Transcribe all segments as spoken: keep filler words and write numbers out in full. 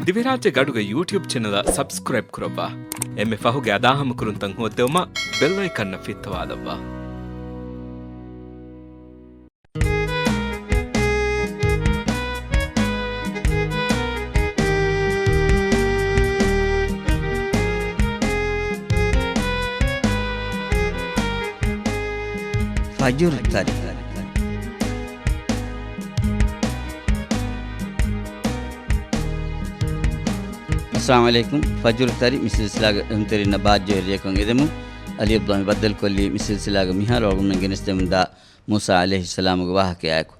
ދިވެހިރާއްޖޭގެ އަޑުގެ ޔޫޓިއުބް ޗެނަލަށް ސަބްސްކްރައިބް ކުރައްވާ. އެންމެ ފަހުގެ އަދާހަމަކުރުންތައް ހޯއްދެވުމަށް ބެލް އައިކަންއަށް ފިއްތަވާލައްވާ. ފަޖުރު ތަރި. އައްސަލާމު ޢަލައިކުމް. ފަޖުރު ތަރި މި ސިލްސިލާގެ އެހުންތެރިންނަށް ބާއްޖަވެރި ރެއަކަށް އެދެމުން. އަލީ ޢަބްދުﷲ މި ބައްދަލުކޮށްލީ މި ސިލްސިލާގެ މިހާރު އަޅުގަނޑުމެން ގެނެސްދެމުންދާ މޫސާ ޢަލައިހިއްސަލާމުގެ ވާހަކަޔާއެކު.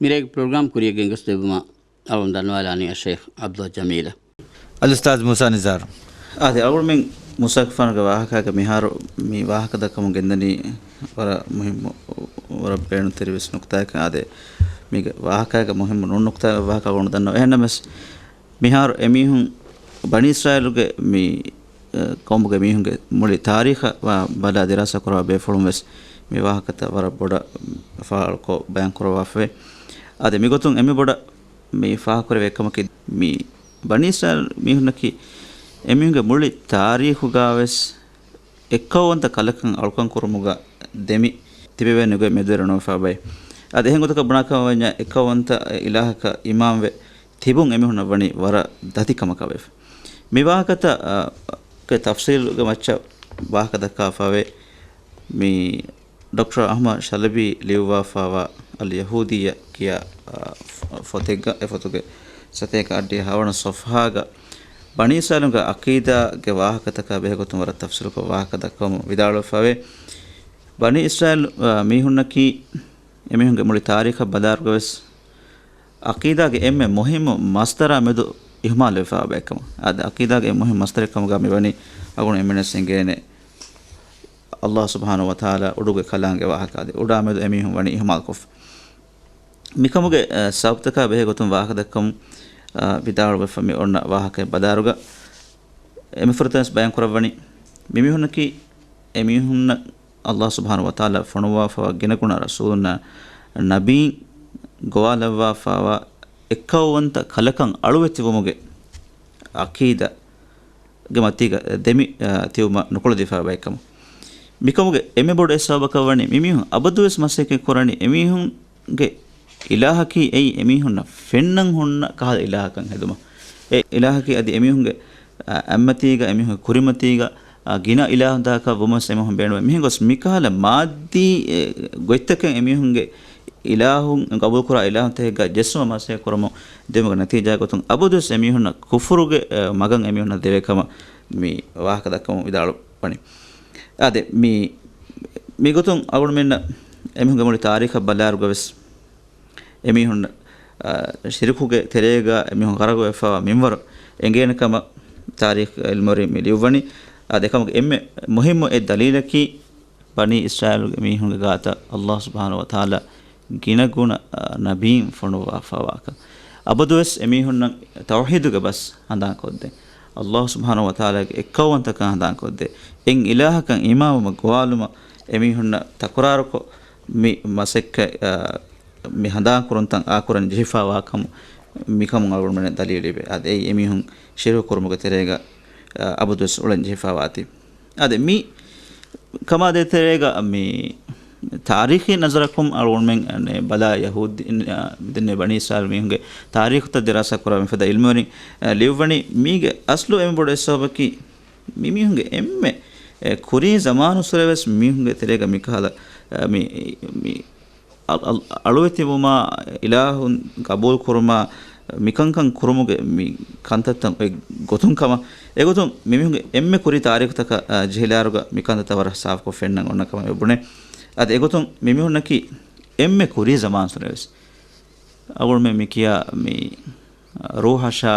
މިރޭގެ ޕްރޮގްރާމް ކުރިޔަށް ގެންގޮސްދެއްވުމަށް އަޅުގަނޑު ދަންނަވާލާނީ އައްޝައިޚް ޢަބްދުﷲ ޖަމީލަށް. އަލްއުސްތާޛް މޫސާ ނިޒާރު. އާދެ، އަޅުގަނޑުމެން މޫސާގެފާނުގެ ވާހަކައިގަ މިހާރު މި ވާހަކަ ދައްކަމުން ގެންދަނީ ވަރަށް މުހިއްމު، ވަރަށް ބޭނުންތެރިވެސް ނުކުތާއެއް. އާދެ، މީގެ ވާހަކައިގަ މުހިއްމު ނޫން ނުކުތާ ވާހަކަ އަޅުގަނޑު ދަންނަވަން. އެހެންނަމަވެސް، މިހާރު އެމީހުން ބަނީ އިސްރާއީލުގެ މި، އަ، ޤައުމުގެ މީހުންގެ މުޅި ތާރީޚަށް ވާ ބަލާ ދިރާސާ ކުރާ ބޭފުޅުން ވެސް މި ވާހަކަތައް ވަރަށް ބޮޑަށް ފާޅުކޮށް ބަޔާން ކުރައްވާފަވޭ. އާދެ، މިގޮތުން އެންމެ ބޮޑަށް މި ފާހަގަކުރެވޭ އެއްކަމަކީ، މި ބަނީ އިސްރާއީލް މީހުންނަކީ އެމީހުންގެ މުޅި ތާރީޚުގަ ވެސް އެއްކައުވަންތަ ކަލަކަށް އަޅުކަން ކުރުމުގަ ދެމި ތިބެވޭ ނުގެ މެދުވެރި ނުވެފަ ބައެއް. އަދި އެހެން ގޮތަކަށް ބުނާކަމަށް ވަންޏާ އެއްކައުވަންތަ އިލާހަކަށް އިމާމްވެ ތިބުން އެމީހުންނަށް ވަނީ ވަރަށް ދަތިކަމަކަށް ވެފަ. މި ވާހަކަތައް، އަ، ގެ ތަފްސީލުގެ މައްޗަށް ވާހަކަ ދައްކާފަވޭ. މި ޑޮކްޓަރ އަޙްމަދު ޝަލަބީ ލިޔުއްވާފައިވާ އަލް ޔަހޫދިއްޔަ ކިޔާ، އާ، ފޮ-، ފޮތެއްގަ، އެ ފޮތުގެ ސަތޭކަ އަށްޑިހަ ހަވަނަ ޞަފްޙާގަ ބަނީ އިސްރާއީލުގެ ޢަޤީދާގެ ވާހަކަތަކާ ބެހޭގޮތުން ވަރަށް ތަފްޞީލުކޮށް ވާހަކަ ދައްކަވަމުން ވިދާޅުވެފައިވޭ. ބަނީ އިސްރާއީލް، އާ، މީހުންނަކީ އެމީހުންގެ މުޅި ތާރީޚަށް ބަލާއިރުގަވެސް ޢަޤީދާގެ އެންމެ މުހިއްމު މަސްދަރާ މެދު އިހުމާލުވެފައިވާ ބައެއްކަމަށް. އާދެ، ޢަޤީދާގެ އެންމެ މުހިއްމު މަސްދަރެއްކަމުގަ މިވަނީ އަޅުގަނޑު އެންމެންވެސް އެނގޭނެ. ﷲ ސުބްޙާނަހޫ ވަތަޢާލާ އުޑުގެ ކަލާނގެ ވާހަކަ އާދެ، އުޑާ މެދު އެމީހުން ވަނީ އިހުމާލުކޮށްފަ. މިކަމުގެ، އަ، ސަބަބުތަކާ ބެހޭ ގޮތުން ވާހަކަ ދައްކަމުން، އަ، ވިދާޅުވެފަ މި އޮންނަ ވާހަކައެއް ބަލާއިރުގަ، އެމެފުރަތަމަވެސް ބަޔާން ކުރައްވަނީ، މިމީހުންނަކީ އެމީހުންނަށް ﷲ ސުބްޙާނަހޫ ވަތަޢާލާ ފޮނުއްވާފައިވާ ގިނަގުނަ ރަސޫލުންނާ ނަބީން ގޮވާލައްވާފައިވާ އެއްކައުވަންތަ ކަލަކަށް އަޅުވެތިވުމުގެ ޢަޤީދާގެ މަތީގަ ދެމި، އަ، ތިބުމަށް ނުކުޅެދިފައި ބައެއްކަމަށް. މިކަމުގެ އެންމެ ބޮޑު އެއް ސަބަބަކަށް ވަނީ، މިމީހުން އަބަދުވެސް މަސައްކަތް ކުރަނީ އެމީހުންގެ އިލާހަކީ އެއީ އެމީހުންނަށް ފެންނަން ހުންނަ ކަހަލަ އިލާހަކަށް ހެދުމަށް. އެ އިލާހަކީ އަދި އެމީހުންގެ، އަ، އަތްމަތީގަ، އެމީހުންގެ ކުރިމަތީގަ، އަ، ގިނަ އިލާހުންތަކަކަށް ވުމަސް އެމީހުން ބޭނުންވޭ. މިހެން ގޮސް މިކަހަލަ މާއްދީ، އެ، ގޮތްތަކެއް އެމީހުންގެ އިލާހުން ގަބޫލުކުރާ އިލާހުންތަކެއްގަ ޖެއްސުމަށް މަސައްކަތް ކުރަމުން ދިއުމުގެ ނަތީޖާ ގޮތުން އަބަދުވެސް އެމީހުންނަށް ކުފުރުގެ، އަ، މަގަށް އެމީހުންނަށް ދެވޭ ކަމަށް މި ވާހަކަ ދައްކަމުން ވިދާޅުވަނީ. އާދެ، މި، މިގޮތުން އަޅުގަނޑުމެންނަށް އެމީހުންގެ މުޅި ތާރީޚަށް ބަލާއިރުގަވެސް އެމީހުން، އަ، ޝިރުކުގެ ތެރޭގަ އެމީހުން ޣަރަޤުވެފައިވާ މިންވަރު އެނގޭނެ ކަމަށް ތާރީޚު ޢިލްމުވެރިން މި ލިޔުއްވަނީ. އާދެ، އެކަމުގެ އެންމެ މުހިއްމު އެއް ދަލީލަކީ، ބަނީ އިސްރާއީލުގެ މީހުންގެ ގާތަށް ﷲ ސުބްޙާނަހޫ ވަތަޢާލާ ގިނަގުނަ، އަ، ނަބީން ފޮނުއްވާފައިވާކަން. އަބަދުވެސް އެމީހުންނަށް ތައުޙީދުގެ ބަސް ހަނދާންކޮށްދޭ. ﷲ ސުބްޙާނަހޫ ވަތަޢާލާގެ އެއްކައުވަންތަކަން ހަނދާންކޮށްދޭ. އެއް އިލާހަކަށް އިމާމުވުމަށް ގޮވާލުމަށް އެމީހުންނަށް ތަކުރާރުކޮށް، މި މަސައްކަތް، އަ، މި ހަނދާންކުރުންތައް އާކުރަން ޖެހިފައިވާކަމު، މިކަމުން އަޅުގަނޑުމެންނަށް ދަލީލު ލިބޭ. އަދި އެއީ އެމީހުން ޝިރުކު ކުރުމުގެ ތެރޭގަ، އަ، އަބަދުވެސް އުޅެން ޖެހިފައިވާތީ. އާދެ، މި ކަމާ ދޭތެރޭގަ މި ތާރީޚީ ނަޒަރަކުން އަޅުގަނޑުމެން ބަލާ ޔަހޫދީން، އަ، މިދެންނެވި ބަނީ އިސްރާއީލް މީހުންގެ ތާރީޚުތައް ދިރާސާ ކުރާ މިފަދަ ޢިލްމުވެރިން، އަ، ލިޔުއްވަނީ މީގެ އަސްލު އެންމެ ބޮޑު އެއް ސަބަބަކީ މި މީހުންގެ އެންމެ، އެ، ކުރީ ޒަމާނުއްސުރެވެސް މީހުންގެ ތެރޭގަ މިކަހަލަ، އަ، މި، މި އަ-، އަ-، އަޅުވެތިވުމާ، އިލާހުން ގަބޫލުކުރުމާ، މިކަންކަން ކުރުމުގެ މި ކަންތައްތައް އޮތް ގޮތުން ކަމަށް. އެގޮތުން މިމީހުންގެ އެންމެ ކުރީ ތާރީޚުތަކަށް، އަ، ޖެހިލާއިރުގަ މި ކަންތައްތައް ވަރަށް ސާފުކޮށް ފެންނަން އޮންނަ ކަމަށް އެބުނޭ. އަދި އެގޮތުން މިމީހުންނަކީ އެންމެ ކުރީ ޒަމާން ސުރެވެސް. އަޅުގަނޑުމެން މި ކިޔާ މި ރޫހަށާ،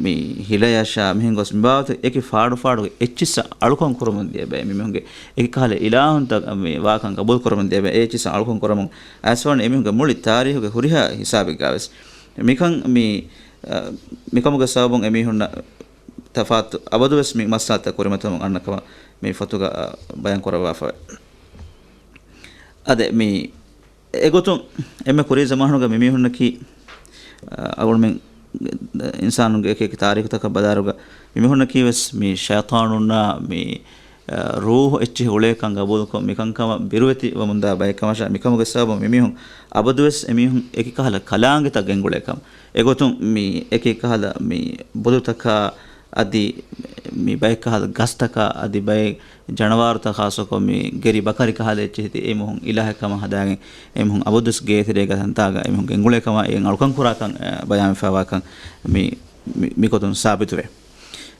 މި ހިލަޔަށާ މިހެން ގޮސް މި ބާވަތު އެކި ފާޑު ފާޑުގެ އެއްޗިއްސަށް އަޅުކަން ކުރަމުން ދިޔަ ބައެއް. މި މީހުންގެ އެކި ކަހަލަ އިލާހުންތައް މި ވާކަން ގަބޫލު ކުރަމުން ދިޔަ ބައެއް. އެ އެއްޗިއްސަށް އަޅުކަން ކުރަމުން އައިސްފަވަނީ އެމީހުންގެ މުޅި ތާރީޚުގެ ހުރިހާ ހިސާބެއްގަވެސް. މިކަން މި، އަ، މިކަމުގެ ސަބަބުން އެމީހުންނަށް ތަފާތު އަބަދުވެސް މި މައްސަލަތައް ކުރިމަތިލުމުން އަންނަ ކަމަށް މި ފޮތުގަ، އަ، ބަޔާން ކުރައްވާފަވޭ. އާދެ، މި އެގޮތުން އެންމެ ކުރީ ޒަމާނުގަ މި މީހުންނަކީ، އަ، އަޅުގަނޑުމެން އިންސާނުންގެ އެކި އެކި ތާރީޚުތަކަށް ބަލާއިރުގަ މި މީހުންނަކީ ވެސް މި ޝައިޠާނުންނާ މި، އަ، ރޫޙު އެއްޗެހި އުޅޭކަން ގަބޫލުކޮށް، މިކަންކަމަށް ބިރުވެތިވަމުންދާ ބައެއްކަމަށާ، މިކަމުގެ ސަބަބުން މި މީހުން އަބަދުވެސް އެމީހުން އެކި ކަހަލަ ކަލާނގެތައް ގެންގުޅޭކަން. އެގޮތުން މި އެކި ކަހަލަ މި ބުދުތަކާ އަދި މި ބައެއް ކަހަލަ ގަސްތަކާ އަދި ބައެއް ޖަނަވާރުތައް ޚާއްޞަކޮށް މި ގެރި ބަކަރި ކަހަލަ އެއްޗެހި ތި އެމީހުން އިލާހެއް ކަމަށް ހަދާގެން އެމީހުން އަބަދުވެސް ގޭތެރޭގަ ތަންތާގަ އެމީހުން ގެންގުޅޭ ކަމަށް އެ އަޅުކަން ކުރާކަން، އެ، ބަޔާންވެފައިވާކަން މި، މި، މިގޮތުން ސާބިތުވޭ.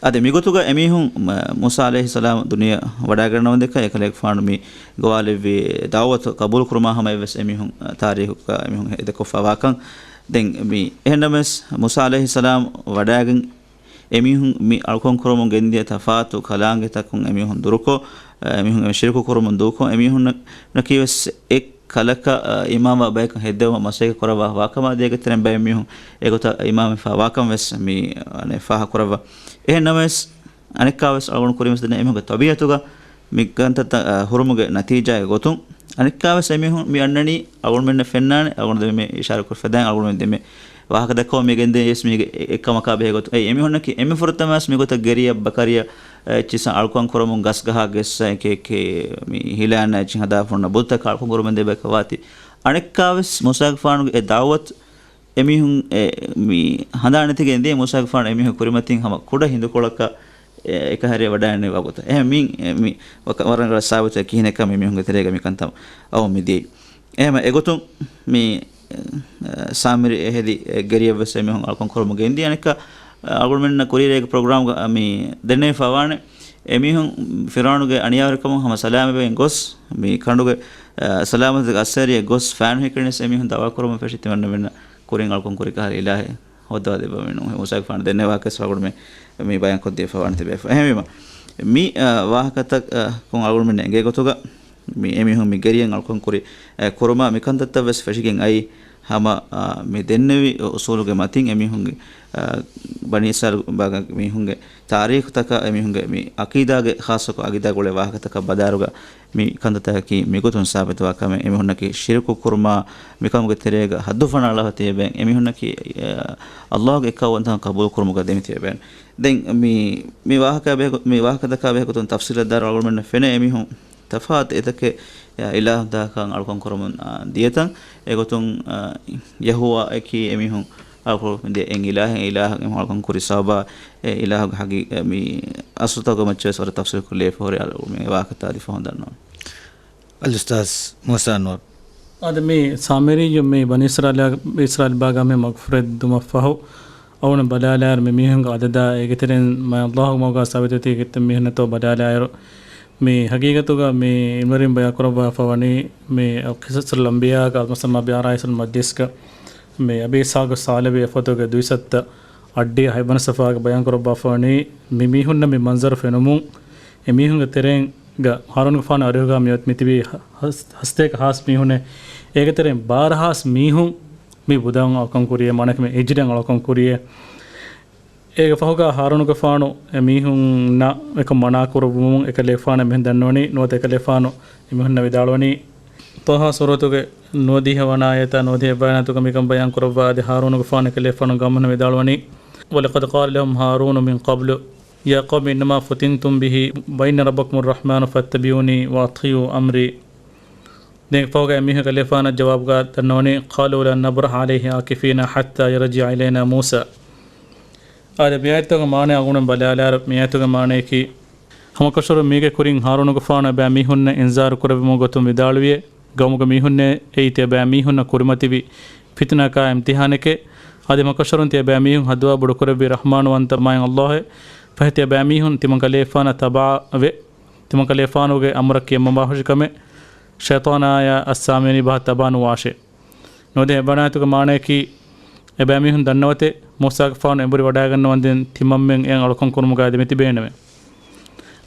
އަދި މިގޮތުގަ އެމީހުން މ-، މޫސާ ޢަލައިހިއްސަލާމް ދުނިޔެ ވަޑައިގަންނަވަންދެކަ އެކަލޭގެފާނު މި ގޮވާލެއްވި ދަޢުވަތު ޤަބޫލުކުރުމާ ހަމަޔަށްވެސް އެމީހުން، އަ، ތާރީޚުގަ އެމީހުން އެދެކޮށްފައިވާކަން. ދެން މި އެހެންނަމަވެސް މޫސާ ޢަލައިހިއްސަލާމް ވަޑައިގެން އެމީހުން މި އަޅުކަން ކުރަމުން ގެންދިޔަ ތަފާތު ކަލާނގެތަކުން އެމީހުން ދުރުކޮށް، އެމީހުން ޝިރުކު ކުރުމުން ދޫކޮށް، އެމީހުންނަކީ ވެސް އެއް ކަލަކަށް، އަ، އިމާމާ ބަޔަކަށް ހެއްދެވުމަށް މަސައްކަތް ކުރައްވާ ވާކަމާ ދިޔަގެ ތެރެއިން ބައެއް މީހުން އެގޮތަށް އިމާމްވެފަ ވާކަން ވެސް މި، އަނެއް، ފާހަގަކުރައްވާ. އެހެން ނަމަވެސް، އަނެއްކާވެސް އަޅުގަނޑު ކުރިންވެސް ދެންނެވި އެމީހުންގެ ތަބީޢަތުގަ މި ކަންތައްތައް، އަ، ހުރުމުގެ ނަތީޖާއެއް ގޮތުން، އަނެއްކާވެސް އެމީހުން މި އަންނަނީ އަޅުގަނޑުމެންނަށް ފެންނާނެ، އަޅުގަނޑު ދެންމެ އިޝާރަތް ކުރި ފަދައިން އަޅުގަނޑުމެން ދެންމެ ވާހަކަ ދައްކަމުން މި ގެންދެވީ ވެސް މީގެ އެ-، އެއްކަމަކާ ބެހޭ ގޮތުން. އެއީ އެމީހުންނަކީ އެންމެ ފުރަތަމަވެސް މިގޮތަށް ގެރިއަށް ބަކަރިއަށް، އެ، އެއްޗިއްސަށް އަޅުކަން ކުރަމުން ގަސްގަހާ ގެއްސަށް އެކި އެކި މި ހިލައިންނާ އެއްޗިން ހަދާފަ ހުންނަ ބުދުތަކަށް އަޅުކަން ކުރުމެއް ދެ ބަޔަކަށް ވާތީ. އަނެއްކާވެސް މޫސާގެފާނުގެ އެ ދަޢުވަތު އެމީހުން އެ މި ހަނދާނެތިގެން ދިޔަ މޫސާގެފާނު އެމީހުން ކުރިމަތިން ހަމަ ކުޑަ ހިނދުކޮޅަކަށް އެ އެކަހެރި ވަޑައިގެންނެވި ވަގުތަށް. އެހެން މި، އެ މި ވަކަ-، ވަރަށް ރަސް ސާބިތު ކިހިނެއްކަމެއް މީހުންގެ ތެރޭގަ މި ކަންތައް އައުމި ދިޔައީ. އެހެން އެގޮތުން މި، އެ، ސާމިރީ އެހެލި އެ ގެރިއަށްވެސް އެމީހުން އަޅުކަން ކުރަމުން ގެންދިޔަ އަނެއްކާ، އަ، އަޅުގަނޑުމެންނަށް ކުރިއެރީގެ ޕްރޮގްރާމްގަ މި ދެންނެވިފައިވާނެ. އެމީހުން ފިރުޢައުނުގެ އަނިޔާވެރިކަމުން ހަމަ ސަލާމަތްވެގެން ގޮސް، މި ކަނޑުގެ، އަ، ސަލާމަތުގެ އައްސޭރިއަށް ގޮސް ފާނުހިކިރިނަސް އެމީހުން ދަޢުވާ ކުރަމުން ފެށި ތިމަންނަމެންނަށް ކުރިން އަޅުކަން ކުރި ކަހަލަ އިލާހެއް ހޯއްދަވާ ދެއްވަމެއް ނޫން. މޫސާގެފާނު ދެންނެވި ވާހަކަ ވެސް އަޅުގަނޑުމެން މި ބަޔާންކޮށްދީފައިވާނެ ތިބޭފަ. އެހެންވީމަ، މި، އަ، ވާހަކަތައް، އަ، ކުން އަޅުގަނޑުމެން އެނގޭ ގޮތުގަ މި އެމީހުން މި ގެރިއަށް އަޅުކަން ކުރި، އެ، ކުރުމާ މި ކަންތައްތައް ވެސް ފެށިގެން އައީ ހަމަ، އަ، މި ދެންނެވި އުސޫލުގެ މަތިން އެމީހުންގެ، އަ، ބަނީ އިސްރާއީލް ބާގަ މީހުންގެ ތާރީޚުތަކާ އެމީހުންގެ މި އަޤީދާގެ ޚާއްޞަކޮށް އަޤީދާގަ އުޅޭ ވާހަކަތަކަށް ބަލާއިރުގަ މި ކަންތައްތަކަކީ މިގޮތުން ސާބިތުވާ ކަމެއް. އެމީހުންނަކީ ޝިރުކު ކުރުމާ މިކަމުގެ ތެރޭގަ ހައްދު ފަނާޅަވަ ތިޔަބައިން އެމީހުންނަކީ، އަ، ﷲ ގެ އެއްކައުވަންތަކަން ޤަބޫލު ކުރުމުގަ ދެމިތިބެ ބޭނުން. ދެން މި، މި ވާހަކަ ބެހެ-، މި ވާހަކަ ދައްކާ ބެހޭ ގޮތުން ތަފްސީލަށް ދާއިރު އަޅުގަނޑުމެންނަށް ފެނޭ އެމީހުން ތަފާތު އެތަކެއް އިލާހުން ދާކަން އަޅުކަން ކުރަމުން، އާ، ދިޔަތަން. އެގޮތުން، އާ، ޔަހުވާއަކީ އެމީހުން އަޅުކަން ދިޔަ އެއް އިލާހެއް، އިލާހަށް އެމީހުން އަޅުކަން ކުރި ސަބަބާ، އެ އިލާހުގެ ހަގީ-، އެ މި އަސްލުތަކުގެ މައްޗަށް ވެސް ވަރަށް ތަފްސީލު ކުރި ލިޔެފަ ހުރި އަޅު-، މި ވާހަކަތައް އަދި ފަހުން ދަންނަވަން. އަލްއުސްތާޛް މޫސާ އަންވަރު. އާދެ، މި ސާމިރީއު މި ބަނީ އިސްރާއީލާ-، އިސްރާއީލް ބާގާ މި މަގުފުރެއް ދުމަށްފަހު، އަޅުގަނޑު ބަލާލާއިރު މި މީހުންގެ އަދަދާ އޭގެތެރެއިން މާތް ﷲ ގެ މަގުގަ ސާބިތުވެތި މީހުންނެއްތޯ ބަލާލާއިރު، މި ހަގީގަތުގަ މި އިލްމުވެރިން ބަޔާން ކުރައްވާފަ ވަނީ މި ޤިޞަޞުލް އަންބިޔާގެ އަލްމުސައްމާ ބިއާރާއިސް އަލްމަޖްލިސްގަ މި އަބީ އިސްޙާޤު ސާލިބީ އެފަދުގެ ދުއިސައްތަ އައްޑިހަ ހަތްވަނަ ޞަފްޙާގަ ބަޔާން ކުރައްވާފަ ވަނީ މި މީހުންނަށް މި މަންޒަރު ފެނުމުން އެ މީހުންގެ ތެރެއިން ގަ ހާރޫނުގެފާނު އަރިހުގަ މި މިތިބީ ހަ-، ހަސް-، ހަސަތޭކަ ހާސް މީހުނެއް. އޭގެ ތެރެއިން ބާރަ ހާސް މީހުން މި ބުދަށް އަޅުކަން ކުރިޔޭ، މާނައަކީ މި އިޖިލަށް އަޅުކަން ކުރިޔޭ. އޭގެ ފަހުގަ ހާރޫނުގެފާނު އެ މީހުންނަށް އެކަން މަނާ ކުރެއްވުމުން އެކަލޭފާނަށް އެމީހުން ދަންނަވަނީ. ނުވަތަ އެކަލޭފާނު އެމީހުންނަށް ވިދާޅުވަނީ، ޠާހާ ސޫރަތުގެ ނުވަދިހަ ވަނަ އާޔަތާ ނުވަދިހަ އެއްވަނަ އާޔަތުގަ މިކަން ބަޔާން ކުރައްވާ އަދި ހާރޫނުގެފާނު އެކަލޭފާނު ގައުމުން ވިދާޅުވަނީ، وَلَقَدْ قَالَ لَهُمْ هَارُونُ مِنْ قَبْلُ يَا قَوْمِ إِنَّمَا فُتِنْتُمْ بِهِ وَإِنَّ رَبَّكُمُ الرَّحْمَنُ فَاتَّبِعُونِي وَأَطِيعُوا أَمْرِي. ދެން ފަހުގަ އެމީހުން އެކަލޭފާނަށް ޖަވާބުގަ ދަންނަވަނީ، قَالُوا لَا نَبْرَحُ عَلَيْهِ عَاكِفِينَ حَتَّى يَرْجِعَ إِلَيْنَا مُوسَى. އާދެ، މި އާޔަތުގެ މާނަ އަޅުގަނޑު ބަލާލާއިރު، މި އާޔަތުގެ މާނައަކީ، ހަމަކަށަވަރުން މީގެ ކުރިން ހާރޫނުގެފާނު އެބައިމީހުންނަށް އިންޒާރު ކުރެއްވުމުގެ ގޮތުން ވިދާޅުވިއޭ، ގައުމުގެ މީހުންނޭ، އެއީ ތިޔަބައިމީހުންނަށް ކުރިމަތިވި ފިތުނައަކާ އިމްތިޙާނެކޭ. އަދި ހަމަކަށަވަރުން ތިޔަބައިމީހުން ހައްދަވާ ބޮޑުކުރެއްވި ރަޙްމާންވަންތަ މާތް ﷲ އޭ. ފަހެ ތިޔަބައިމީހުން ތިމަން ކަލޭފާނަށް ތަބާވެ، ތިމަން ކަލޭފާނުގެ އަމުރަށް ކިޔަމަންވާހުށިކަމެއް ޝައިޠާނާޔާ އައްސާމިރީ ބަހަށް ތަބާނުވާށޭ. ނުވަދިހަ އެއްވަނަ އާޔަތުގެ މާނައަކީ، އެބައިމީހުން ދަންނަވަތޭ، މޫސާގެފާނު އެނބުރި ވަޑައިގަންނަވަންދެން ތިމަންމެން އެއަށް އަޅުކަން ކުރުމުގައި ދެމިތިބޭނެވެ.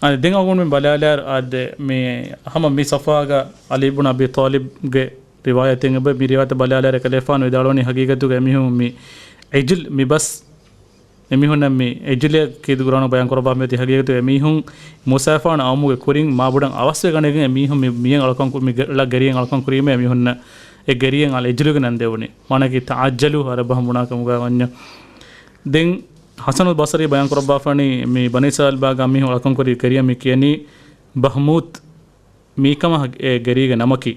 އަދި ދެން އަޅުގަނޑުމެން ބަލާލާއިރު، އާދެ، މި ހަމަ މި ޞަފްޙާގަ ޢަލީ ބުން އަބީ ޠާލިބްގެ ރިވާޔަތެއް އެބަ، މި ރިވާޔަތަށް ބަލާލާއިރު އެކަލޭފާނު ވިދާޅުވަނީ ހަގީގަތުގަ އެމީހުން މި ޢިޖިލް މި ބަސް އެމީހުންނަށް މި ޢިޖިލެއް ކީރިތި ގުރާނު ބަޔާން ކުރައްވާ މިއޮތީ ހަގީގަތު އެމީހުން މޫސާފާނު އައުމުގެ ކުރިން މާބޮޑަށް އަވަސްވެ ގަނެގެން އެމީހުން މި މިޔަން އަޅުކަން ކު-، މި ގެ-، ޅަ ގެރިއެއް އަޅުކަން ކުރީމޭ އެމީހުންނަށް އެ ގެރިއެއް އަޅަ ޢިޖިލުގެ ނަން ދެވުނީ. މާނައަކީ ތަޢައްޖަލޫ ޢަރަބަހަ ބުނާ ކަމުގަ ވަންޏާ. ދެން ޙަސަނުލް ބަޞްރީ ބަޔާން ކުރައްވާފާނީ، މި ބަނީ އިސްރާއީލް ބާގާ މީހުން އަޅުކަން ކުރި ކެރިޔަށް މި ކިޔަނީ ބަހްމޫތް، މީ ކަމަށް އެ ގެރީގެ ނަމަކީ.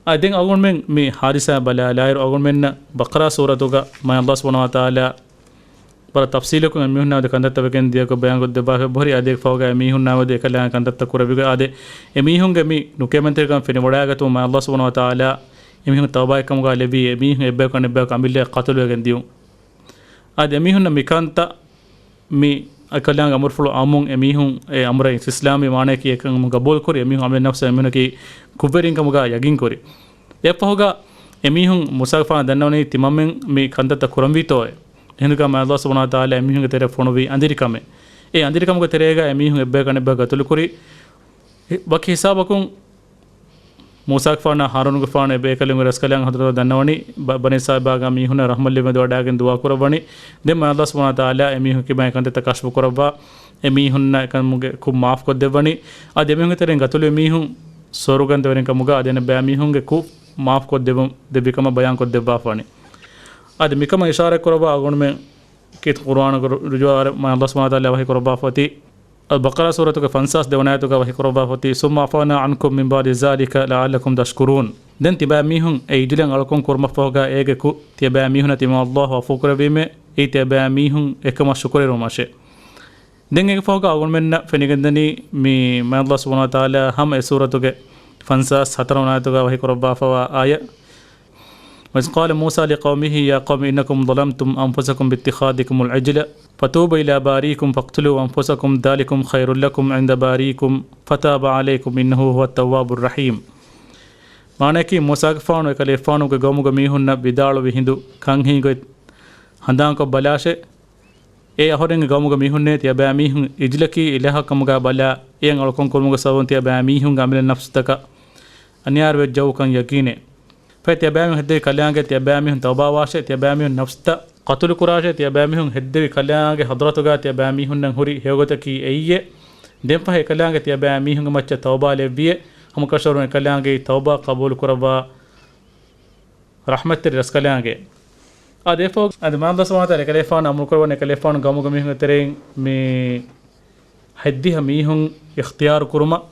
އަދި ދެން އަޅުގަނޑުމެން މި ޙާދިސާ ބަލާލާއިރު، އަޅުގަނޑުމެންނަށް ބަޤަރާ ސޫރަތުގަ މާތް ﷲ ސުބްޙާނަހޫ ވަތަޢާލާ ވަރަށް ތަފްޞީލަކުން އެމީހުންނާ މެދު ކަންތައްތައް ވެގެން ދިޔަކޮށް ބަޔާންކޮށްދެއްވާފަ އެބަހުރި. އަދި އެކަމަކު އެމީހުންނާ މެދު އެކަލާނގެ ކަންތައްތައް ކުރެއްވިގޮތް އާދެ، އެމީހުންގެ މި ނުކެމެންތެރިކަން ފެނިވަޑައިގަތުމަށް މާތް ﷲ ސުބްޙާނަހޫ ވަތަޢާލާ އެމީހުން ތައުބާއެއްކަމުގަ ލެއްވީ، އެމީހުން އެއްބަޔަކު އަނެއްބަޔަކަށް އަމިއްލައަށް ޤަތުލުވެގެން ދިޔުން. އާދެ، އެމީހުންނަށް މިކަންތައް މި އެކަލާނގެ އަމުރުފުޅު އައުމުން އެމީހުން އެ އަމުރަށް އިސްލާމީ މާނަޔަކީ އެކަން ގަބޫލުކުރި، އެމީހުން އަމިއްލަ ނަފްސަށް އެމީހުންނަކީ ކުށްވެރިން ކަމުގަ ޔަގީންކުރި. އެއަށްފަހުގަ އެމީހުން މޫސާގެފާނަށް ދަންނަވަނީ ތިމަންމެން މި ކަންތައްތައް ކުރަންވީތޯއޭ. އެހިނދުގަ މާތް ﷲ ސުބްޙާނަހޫ ވަތަޢާލާ އެމީހުންގެ ތެރެއަށް ފޮނުވީ އަނދިރިކަމެއް. އެ އަނދިރިކަމުގެ ތެރޭގަ އެމީހުން އެއްބަޔަކު އަނެއްބަޔަކަށް ޤަތުލުކުރި. ވަކި ހިސާބަކުން މޫސާގެފާނާ ހާރޫނުގެފާނު އެބޭކަލުންގެ ރަސްކަލާނގެ ޙަޟްރަތަށް ދަންނަވަނީ، ބަ-، ބަނީ އިސްރާއީލް ބާގާ މީހުންނަށް ރަޙްމަތް ލިބި މެދުވަޑައިގެން ދުޢާ ކުރައްވަނީ. ދެން މާތް ﷲ ސުބްޙާނަހޫ ވަތަޢާލާ އެމީހުން ކިބައިން ކަންތައްތައް ކަޝްފު ކުރައްވާ، އެމީހުންނަށް އެކަމުގެ ކުށް މާފު ކޮށްދެއްވަނީ. އަދި އެމީހުންގެ ތެރެއިން ގަތުލުވި މީހުން ސުވަރުގަންތަވެރިން ކަމުގަ އަދި އަނެއްބައި މީހުންގެ ކުށް މާފު ކޮށްދެއްވުން ދެއްވި ކަމަށް ބަޔާން ކޮށްދެއްވާފާނެ. އަދި މިކަމަށް އިޝާރަތް ކުރައްވާ އަޅުގަނޑުމެން ކީރިތި ޤުރުއާނުގެ ރު-، ރުޖުވާ މާތް ﷲ ސުބްޙާނަހޫ ވަތަޢާލާ ވަޙީ ކުރައްވާފަ އޮތީ، އަލް ބަޤަރާ ސޫރަތުގެ ފަންސާސް ދެވަނަ އާޔަތުގަ ވަޙީ ކުރައްވާފަ އޮތީ، ثُمَّ عَفَوْنَا عَنْكُمْ مِنْ بَعْدِ ذَلِكَ لَعَلَّكُمْ تَشْكُرُونَ. ދެން ތިބާ މީހުން އެ އިޖުލަށް އަޅުކަން ކުރުމަށްފަހުގަ އޭގެ ކުށް ތިޔަބާ މީހުންނަށް ތިމަން ﷲ ޢަފޫ ކުރެއްވީމޭ، އެއީ ތިޔަބާ މީހުން އެކަމަށް ޝުކުރުވެރިވުމަށޭ. ދެން އޭގެ ފަހުގަ އަޅުގަނޑުމެންނަށް ފެނިގެންދަނީ މި މާތް ﷲ ސުބްޙާނަހޫ ވަތަޢާލާ ހަމަ އެ ސޫރަތުގެ ފަންސާސް ހަތަރު ވަނަ އާޔަތުގަ ވަޙީ ކުރައްވާފަވާ އާޔަތް. وَإِذْ قَالَ مُوسَىٰ لِقَوْمِهِ يَا قَوْمِ إِنَّكُمْ ظَلَمْتُمْ أَنْفُسَكُمْ بِاتِّخَاذِكُمُ الْعِجْلَ فَتُوبُوا إِلَىٰ بَارِئِكُمْ فَاقْتُلُوا أَنْفُسَكُمْ ذَٰلِكُمْ خَيْرٌ لَكُمْ عِندَ بَارِئِكُمْ فَتَابَ عَلَيْكُمْ إِنَّهُ هُوَ التَّوَّابُ الرَّحِيمُ. މާނަޔަކީ، މޫސާގެފާނު އެކަލޭގެފާނުގެ ގައުމުގެ މީހުންނަށް ވިދާޅުވި ހިނދު ކަން ހިނގޮތް ހަނދާންކޮށް ބަލާށޭ. އޭ އަހުރެންގެ ގައުމުގެ މީހުންނޭ، ތިޔަބައިމީހުން އިޖްލަކީ އިލާހަކަށް ކަމުގަ ބަލާ، އެޔަށް އަޅުކަން ކުރުމުގެ ސަބަބުން ތިޔަބައިމީހުންގެ އަމިއްލަ ނަފްސުތަކަށް އަނިޔާވެއްޖައުކަން ޔަގީނޭ. ފަހެ ތިޔަބައިމީހުން ހެއްދެވި ކަލާނގެ ތިޔަބައިމީހުން ތައުބާވާށޭ، ތިޔަބައިމީހުން ނަފްސުތައް ޤަތުލު ކުރާށޭ، ތިޔަބައިމީހުން ހެއްދެވި ކަލާނގެ ޙަޟްރަތުގަ ތިޔަބައިމީހުންނަށް ހުރި ހެޔޮގޮތަކީ އެއީއޭ. ދެންފަހެ އެކަލާނގެ ތިޔަބައިމީހުންގެ މައްޗަށް ތައުބާ ލެއްވިއޭ. ހަމަކަށަވަރުން އެކަލާނގެ ތައުބާ ޤަބޫލު ކުރައްވާ ރަޙްމަތްތެރި ރަސްކަލާނގެ. އާދެ، އެފަހު އަދި މާތް ﷲ ސުބްޙާނަހޫ ވަތަޢާލާ އެކަލޭގެފާނު އަމުރު ކުރައްވަނީ އެކަލޭގެފާނު ގައުމުގެ މީހުންގެ ތެރެއިން މި ހެއްދިހަ މީހުން އިޚްތިޔާރު ކުރުމަށް.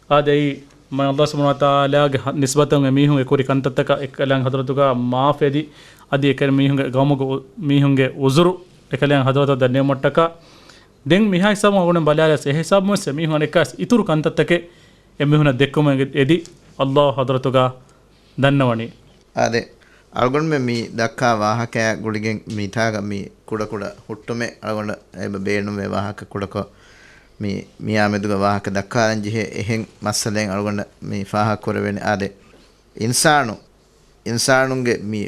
އާދެ، އެއީ މާތް ﷲ ސުބްޙާނަހޫ ވަތަޢާލާގެ ހަ-، ނިސްބަތުން އެމީހުން އެކުރި ކަންތައްތަކަށް އެކަލާނގެ ޙަޟްރަތުގަ މާފެދި، އަދި އެކަލޭ މީހުންގެ ގައުމުގެ އު-، މީހުންގެ ޢުޛުރު އެކަލާނގެ ޙަޟްރަތަށް ދަންނެވުމަށްޓަކާ. ދެން މިހާ ހިސާބުން އަޅުގަނޑު ބަލާލަސް، އެ ހިސާބުން ވެސް އެމީހުން އަނެއްކާސް އިތުރު ކަންތައްތަކެއް އެމީހުންނަށް ދެއްކުމަށް އެދި، ﷲ ޙަޟްރަތުގަ ދަންނަވަނީ. އާދެ، އަޅުގަނޑުމެން މި ދައްކާ ވާހަކައާ ގުޅިގެން މިތާގަ މި ކުޑަކުޑަ ހުއްޓުމެއް އަޅުގަނޑަށް އެބަ ބޭނުންވޭ ވާހަކަ ކުޑަކޮށް، މި މިއާމެދުގަ ވާހަކަ ދައްކާލަން ޖެހޭ އެހެން މައްސަލައެއް އަޅުގަނޑަށް މި ފާހަގަ ކުރެވޭނެ. އާދެ، އިންސާނު، އިންސާނުންގެ މި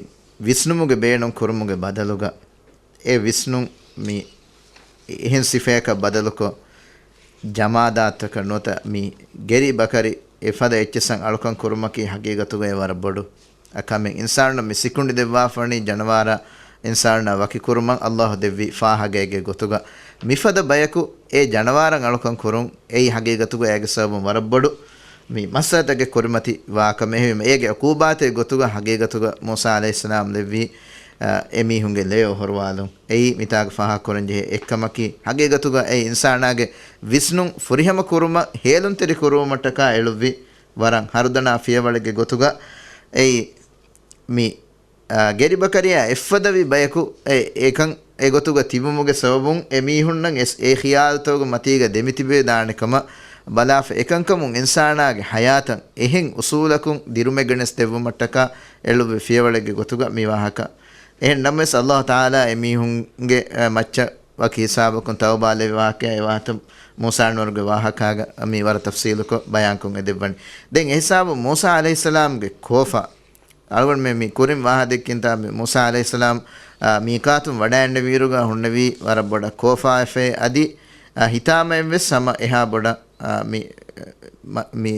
ވިސްނުމުގެ ބޭނުން ކުރުމުގެ ބަދަލުގަ، އެ ވިސްނުން މި އެހެން ސިފަޔަކަށް ބަދަލުކޮށް، ޖަމާދާތަކަށް ނުވަތަ މި ގެރި ބަކަރި އެފަދަ އެއްޗިއްސަށް އަޅުކަން ކުރުމަކީ ހަގީގަތުގައި ވަރަށް ބޮޑު އަ ކަމެއް. އިންސާނުންނަށް މި ސިކުނޑި ދެއްވާފަވަނީ ޖަނަވާރާ އިންސާނާ ވަކި ކުރުމަށް ﷲ ދެއްވި ފާހަގައެއްގެ ގޮތުގަ، މިފަދަ ބަޔަކު އެ ޖަނަވާރަށް އަޅުކަން ކުރުން އެއީ ހަގީގަތުގަ އޭގެ ސަބަބުން ވަރަށް ބޮޑު މި މައްސަލަތަކެއް ކުރިމަތި ވާ ކަމެއް. އެހެންވީމަ އޭގެ ޢުޤޫބާތެއް ގޮތުގަ ހަގީގަތުގަ މޫސާ ޢަލައިހިއްސަލާމް ލެއްވީ، އަ، އެމީހުންގެ ލެޔޮ އޮހޮރުވާލުން. އެއީ މިތާގަ ފާހަގަކުރަންޖެހޭ އެއްކަމަކީ، ހަގީގަތުގަ އެ އިންސާނާގެ ވިސްނުން ފުރިހަމަ ކުރުމަށް ހޭލުންތެރި ކުރުވުމަށްޓަކާ އެޅުއްވި ވަރަށް ހަރުދަނާ ފިޔަވަޅެއްގެ ގޮތުގަ އެއީ މި، އަ، ގެރިބަކަރިއާ އެއްފަދަވި ބަޔަކު އެ، އެކަން އެގޮތުގަ ތިބުމުގެ ސަބަބުން އެމީހުންނަށް އެ، އެ ޚިޔާލުތަކުގެ މަތީގަ ދެމިތިބޭ ދާނެ ކަމަށް ބަލާފަ، އެކަންކަމުން އިންސާނާގެ ޙަޔާތަށް އެހެން އުސޫލަކުން ދިރުމެއް ގެނެސް ދެއްވުމަށްޓަކާ އެޅުއްވި ފިޔަވަޅެއްގެ ގޮތުގަ މި ވާހަކަ. އެހެން ނަމަވެސް، ﷲ ތަޢާލާ އެމީހުންގެ، އަ، މައްޗަށް ވަކި ހިސާބަކުން ތައުބާ ލެއްވި ވާހަކައެއް ވާތަ މޫސާ ނޫރުގެ ވާހަކާގަ މި ވަރަށް ތަފްޞީލުކޮށް ބަޔާންކޮށް އެދެއްވަނީ. ދެން އެހިސާބުން މޫސާ ޢަލައިހިއްސަލާމްގެ ކޯފާ، އަޅުގަނޑުމެން މި ކުރިން ވާހަ ދެއްކިންތާ މި މޫސާ ޢަލައިހިއްސަލާމް، އާ، މީޤާތުން ވަޑައިންނެވިއިރުގަ ހުންނެވީ ވަރަށް ބޮޑަށް ކޯފާވެފައި އަދި، އާ، ހިތާމައިން ވެސް ހަމަ އެހާ ބޮޑަށް، އާ، މި، މަ-، މި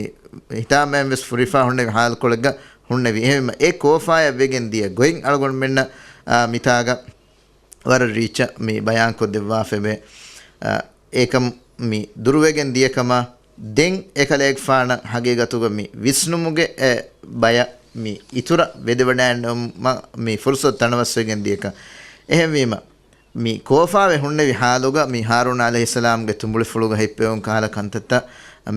ހިތާމައިން ވެސް ފުރިފާ ހުންނެވި ހާލުކޮޅެއްގަ ހުންނެވި. އެހެންވީމަ އެ ކޯފާޔަށް ވެގެން ދިޔަ ގޮތް އަޅުގަނޑުމެންނަށް، އާ، މިތާގަ ވަރަށް ރީއްޗަށް މި ބަޔާންކޮށްދެއްވާފައެވެ. އާ، އެކަމް މި ދުރުވެގެން ދިޔަކަމަށް ދެން އެކަލޭގެފާނަށް ހަގީގަތުގަ މި ވިސްނުމުގެ އެ ބަޔަށް މި އިތުރަށް ވެދެވަޑައިންނެވުމަށް މި ފުރުސަތު ތަނަވަސްވެގެން ދިޔަކަން. އެހެންވީމަ، މި ކޯފާވެ ހުންނެވި ހާލުގަ މި ހާރޫން ޢަލައިހިއްސަލާމްގެ ތުނބުޅިފުޅުގަ ހިއްޕެވުން ކަހަލަ ކަންތައްތައް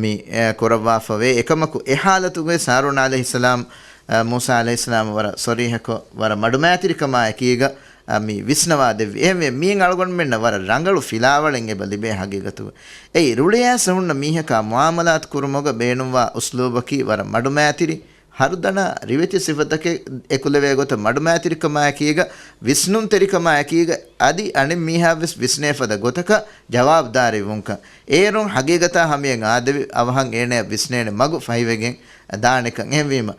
މި، އެ، ކުރައްވާފަވޭ. އެކަމަކު އެ ހާލަތުގައި ހާރޫން ޢަލައިހިއްސަލާމް، އެ، މޫސާ ޢަލައިހިއްސަލާމް ވަރަށް ޞަރީޙަކޮށް، ވަރަށް މަޑުމައިތިރިކަމާ އެކީގަ، އެ، މި ވިސްނަވާ ދެއްވި. އެހެންވެ، މީން އަޅުގަނޑުމެންނަށް ވަރަށް ރަނގަޅު ފިލާވަޅެއް އެބަ ލިބޭ ހަގީގަތުގަ. އެއީ، ރުޅިއައިސް ހުންނަ މީހަކާ މުޢާމަލާތު ކުރުމުގަ ބޭނުންވާ އުސްލޫބަކީ ވަރަށް މަޑުމައިތިރި، ހަރުދަނާ ރިވެތި ސިފަތަކެއް އެކުލެވޭ ގޮތަށް މަޑުމައިތިރިކަމާއެކީގަ، ވިސްނުންތެރިކަމާއެކީގަ، އަދި އަނެއް މީހާވެސް ވިސްނޭ ފަދަ ގޮތަކަށް ޖަވާބުދާރީވުންކަން. އޭރުން ހަގީގަތާ ހަމަޔަށް އާދެވި އަވަހަށް އޭނަޔަށް ވިސްނޭނެ މަގު ފަހިވެގެން ދާނެކަން. އެހެންވީމަ،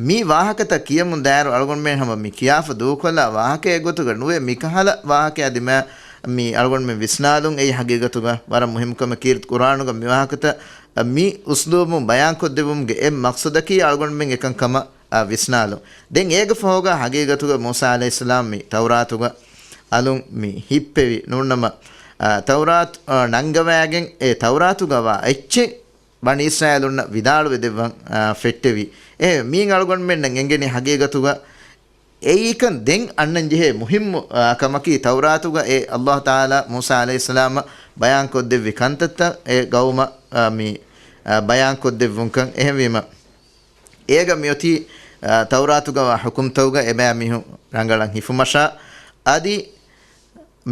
މި ވާހަކަތައް ކިޔަމުން ދާއިރު އަޅުގަނޑުމެން ހަމަ މި ކިޔާފަ ދޫކޮށްލާ ވާހަކައެއް ގޮތުގަ ނުވެ، މިކަހަލަ ވާހަކައާ ދިމާ މި އަޅުގަނޑުމެން ވިސްނާލުން އެއީ ހަގީގަތުގަ ވަރަށް މުހިއްމު ކަމެއް. ކީރިތި ޤުރްއާނުގަ މި ވާހަކަތައް މި އުސްލޫބުން ބަޔާންކޮށްދެއްވުމުގެ އެއް މަޤްޞަދަކީ އަޅުގަނޑުމެން އެކަން ކަމަށް، އާ، ވިސްނާލުން. ދެން އޭގެ ފަހުގަ ހަގީގަތުގަ މޫސާ ޢަލައިހިއްސަލާމް މި ތައުރާތުގަ އަލުން މި ހިއްޕެވި ނޫންނަމަ، އާ، ތައުރާތު، އާ، ނަންގަވައިގެން އެ ތައުރާތުގަ ވާ އެއްޗެއް ބަނީ އިސްރާއީލުންނަށް ވިދާޅުވެ ދެއްވަން، އާ، ފެއްޓެވި. އެ މީން އަޅުގަނޑުމެންނަށް އެނގެނީ ހަގީގަތުގަ އެއީކަން ދެން އަންނަން ޖެހޭ މުހިއްމު، އާ، ކަމަކީ، ތައުރާތުގަ އެ އައްލާހު ތަޢާލާ މޫސާ ޢަލައިހިއްސަލާމަށް ބަޔާންކޮށްދެއްވި ކަންތައްތައް އެ ގައުމަށް، އާ، މި، އާ، ބަޔާންކޮށްދެއްވުންކަން. އެހެންވީމަ، އޭގަ މިއޮތީ، އާ، ތައުރާތުގަ ވާ ޙުކުމްތައުގަ އެބައިމީހުން ރަނގަޅަށް ހިފުމަށާ، އަދި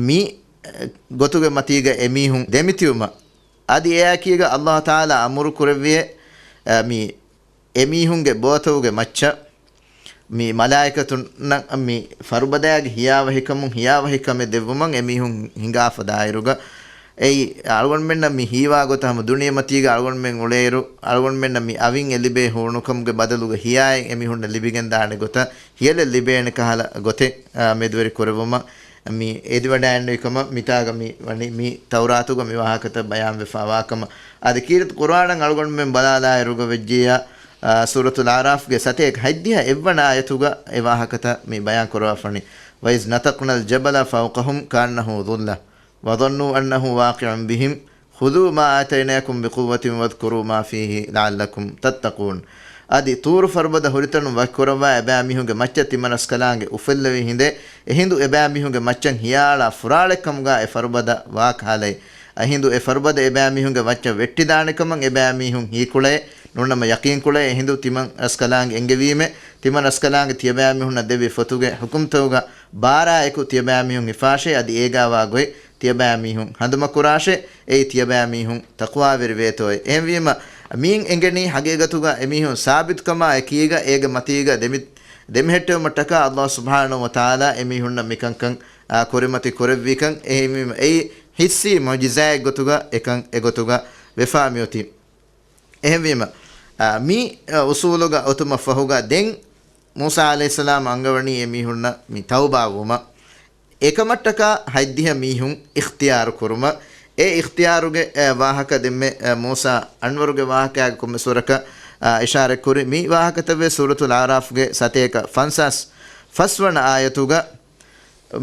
މި، އެ، ގޮތުގެ މަތީގަ އެމީހުން ދެމިތިއުމަށް، އަދި އެއާއެކީގަ އައްލާހު ތަޢާލާ އަމުރު ކުރެއްވިއޭ، އާ، މި އެމީހުންގެ ބޯތައުގެ މައްޗަށް މި މަލާއިކަތުންނަށް މި ފަރުބަދައިގެ ހިޔާވަހިކަމުން ހިޔާވަހިކަމެއް ދެއްވުމަށް އެމީހުން ހިނގާފަ ދާއިރުގަ، އެއީ އަޅުގަނޑުމެންނަށް މި ހީވާ ގޮތަށް ހަމަ ދުނިޔެމަތީގަ އަޅުގަނޑުމެން އުޅޭއިރު، އަޅުގަނޑުމެންނަށް މި އަވިން އެ ލިބޭ ހޫނުކަމުގެ ބަދަލުގަ ހިޔާއެއް އެމީހުންނަށް ލިބިގެންދާނެ ގޮތަށް ހިޔަލެއް ލިބޭނެ ކަހަލަ ގޮތެއް، އާ، މެދުވެރި ކުރެއްވުމަށް މި އެދިވަޑައިގެންނެވި ކަމަށް މިތާގަ މި ވަނީ، މި ތައުރާތުގަ މި ވާހަކަތައް ބަޔާންވެފަ ވާކަމަށް. އަދި ކީރިތި ޤުރްއާނަށް އަޅުގަނޑުމެން ބަލާލާއިރުގަ ވެއްޖިއްޔާ، އާ، ސޫރަތުލް އަޢުރާފްގެ ސަތޭކަ ހަތްދިހަ އެއްވަނަ އާޔަތުގަ އެ ވާހަކަތައް މި ބަޔާން ކުރަވާފަނީ. وَإِذْ نَتَقْنَا الْجَبَلَ فَوْقَهُمْ كَأَنَّهُ ظُلَّةٌ وَظَنُّوا أَنَّهُ وَاقِعٌ بِهِمْ خُذُوا مَا آتَيْنَاكُمْ بِقُوَّةٍ وَاذْكُرُوا مَا فِيهِ لَعَلَّكُمْ تَتَّقُونَ. އަދި ޠޫރު ފަރުބަދަ ހުރިތަނުން ވަކިކުރައްވާ އެބައިމީހުންގެ މައްޗަށް ތިމަން ރަސްކަލާނގެ އުފެއްލެވި ހިނދެއް، އެހިނދު އެބައިމީހުންގެ މައްޗަށް ހިޔާއަޅާ ފުރާޅެއްކަމުގާ އެ ފަރުބަދަ ވާކަހަލައި. އެހިނދު އެ ފަރުބަދަ އެބައިމީހުންގެ މައްޗަށް ވެއްޓިދާނެކަމަށް އެބައިމީހުން ހީކުޅައެ، ނޫންނަމަ ޔަޤީންކުޅައެ، އެހިނދު ތިމަން ރަސްކަލާނގެ އެންގެވީމެ، ތިމަން ރަސްކަލާނގެ ތިޔަބައިމީހުންނަށް ދެއްވި ފޮތުގެ ޙުކުމްތައުގަ ބާރާއެކު ތިޔަބައިމީހުން ހިފާށޭ، އަދި އޭގާވާ ގޮތް ތިޔަބައިމީހުން ހަނދުމަކުރާށޭ، އެއީ ތިޔަބައިމީހުން ތަޤްވާވެރިވޭތޯއޭ. އެހެންވީމަ، މީން އެނގެނީ ހަގީގަތުގަ އެމީހުން ސާބިތުކަމާ އެކީގަ އޭގެ މަތީގަ ދެމި-، ދެމެހެއްޓެވުމަށްޓަކާ އައްލާހު ސުބްޙާނަހު ވަތަޢާލާ އެމީހުންނަށް މިކަންކަން، އާ، ކުރިމަތި ކުރެއްވީކަން. އެހެންވީމަ، އެއީ ޙިއްސީ މުޢުޖިޒާއެއްގޮތުގަ އެކަން އެގޮތުގަ ވެފާ މިއޮތީ. އެހެންވީމަ، އާ، މި، އާ، އުސޫލުގަ އޮތުމަށް ފަހުގަ ދެން މޫސާ ޢަލައިހިއްސަލާމް އަންގަވަނީ އެމީހުންނަށް މި ތައުބާވުމަށް. އެކަމަށްޓަކާ ހަތްދިހަ މީހުން އިޚްތިޔާރު ކުރުމަށް. އެ އިޚްތިޔާރުގެ، އެ، ވާހަކަ ދެންމެ، އެ، މޫސާ އަންވަރުގެ ވާހަކައިގެ ކޮންމެސް ވަރަކަށް، އާ، އިޝާރަތްކުރި. މި ވާހަކަތައްވެސް ސޫރަތުލް އަޢުރާފްގެ ސަތޭކަ ފަންސާސް ފަސްވަނަ އާޔަތުގަ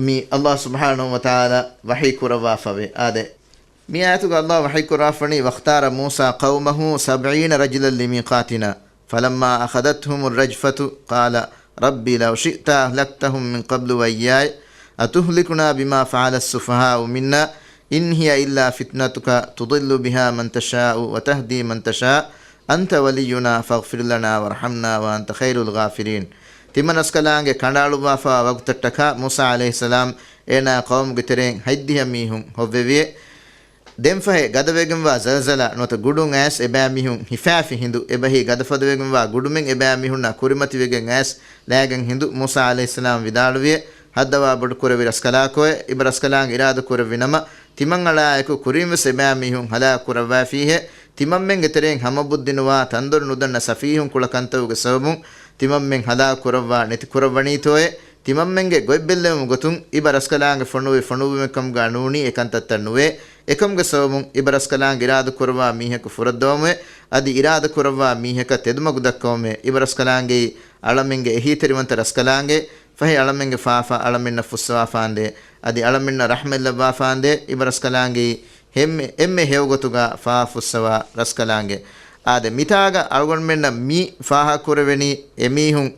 މި އައްލާހު ސުބްޙާނަހު ވަތަޢާލާ ވަޙީ ކުރައްވާފަވޭ. އާދެ، މި އާޔަތުގަ އައްލާހު ވަޙީ ކުރާފަނީ، وَاخْتَارَ مُوسَىٰ قَوْمَهُ سَبْعِينَ رَجُلًا لِمِيقَاتِنَا فَلَمَّا أَخَذَتْهُمُ الرَّجْفَةُ قَالَ رَبِّ لَوْ شِئْتَ أَهْلَكْتَهُمْ مِنْ قَبْلُ وَإِيَّايَ أَتُهْلِكُنَا بِمَا فَعَلَ السُّفَهَاءُ مِنَّا إِنْ هِيَ إِلَّا فِتْنَتُكَ تُضِلُّ بِهَا مَنْ تَشَاءُ وَتَهْدِي مَنْ تَشَاءُ أَنْتَ وَلِيُّنَا فَاغْفِرْ لَنَا وَارْحَمْنَا وَأَنْتَ خَيْرُ الْغَافِرِينَ. ތިމަން ރަސްކަލާނގެ ކަނޑައަޅުއްވާފަވާ ވަގުތަށްޓަކާ މޫސާ ޢަލައިހިއްސަލާމް އޭނާ ޤައުމުގެ ތެރެއިން ހަތްދިހަ މީހުން ހޮއްވެވިއޭ. ދެންފަހެ ގަދަވެގެންވާ ޒަލްޒަލާ ނުވަތަ ގުޑުން އައިސް އެބައިމީހުން ހިފާފި ހިނދު، އެބަހީ ގަދަފަދަވެގެންވާ ގުޑުމެއް އެބައިމީހުންނާ ކުރިމަތިވެގެން އައިސް ލާގެން ހިނދު، މޫސާ ޢަލައިހިއްސަލާމް ވިދާޅުވިއޭ، ހައްދަވާ ބޮޑުކުރެއްވި ރަސްކަލާކޯއޭ، އިބަ ރަސްކަލާނގެ އިރާދަ ކުރެއްވި ނަމަ، ތިމަންއަޅާއެކު ކުރިންވެސް އެބައިމީހުން ހަލާކު ކުރައްވާފީހޭ، ތިމަންމެންގެ ތެރެއިން ހަމަ ބުއްދި ނުވާ ތަންދޮރު ނުދަންނަ ސަފީހުން ކުޅަ ކަންތައުގެ ސަބަބުން ތިމަންމެން ހަލާކު ކުރައްވާ ނެތި ކުރައްވަނީތޯއޭ، ތިމަންމެންގެ ގޮތްބެއްލެވުމުގެ ގޮތުން އިބަ ރަސްކަލާނގެ ފޮނުވި ފޮނުއްވުމެއްކަމުގާ ނޫނީ އެކަންތައްތައް ނުވޭ. އެކަމުގެ ސަބަބުން އިބަ ރަސްކަލާނގެ އިރާދަ ކުރައްވާ މީހަކު ފުރައްދަވަމުވޭ، އަދި އިރާދަ ކުރައްވާ މީހަކަށް ތެދުމަގު ދައްކަވަމުވޭ. އިބަ ރަސްކަލާނގެއީ އަޅަމެންގެ އެހީތެރިވަންތަ ރަސްކަލާނގެ، ފަހެ އަޅަމެންގެ ފާފަ އަޅަމެންނަށް ފުއްސަވާފާނދޭ، އަދި އަޅަމެންނަށް ރަޙްމަތްލައްވާފާނދޭ. އިބަ ރަސްކަލާނގެއީ އެންމެ، އެންމެ ހެޔޮގޮތުގާ ފާފަ ފުއްސަވާ ރަސްކަލާނގެ. އާދެ، މިތާގަ އަޅުގަނޑުމެންނަށް މި ފާހަގަކުރެވެނީ އެމީހުން،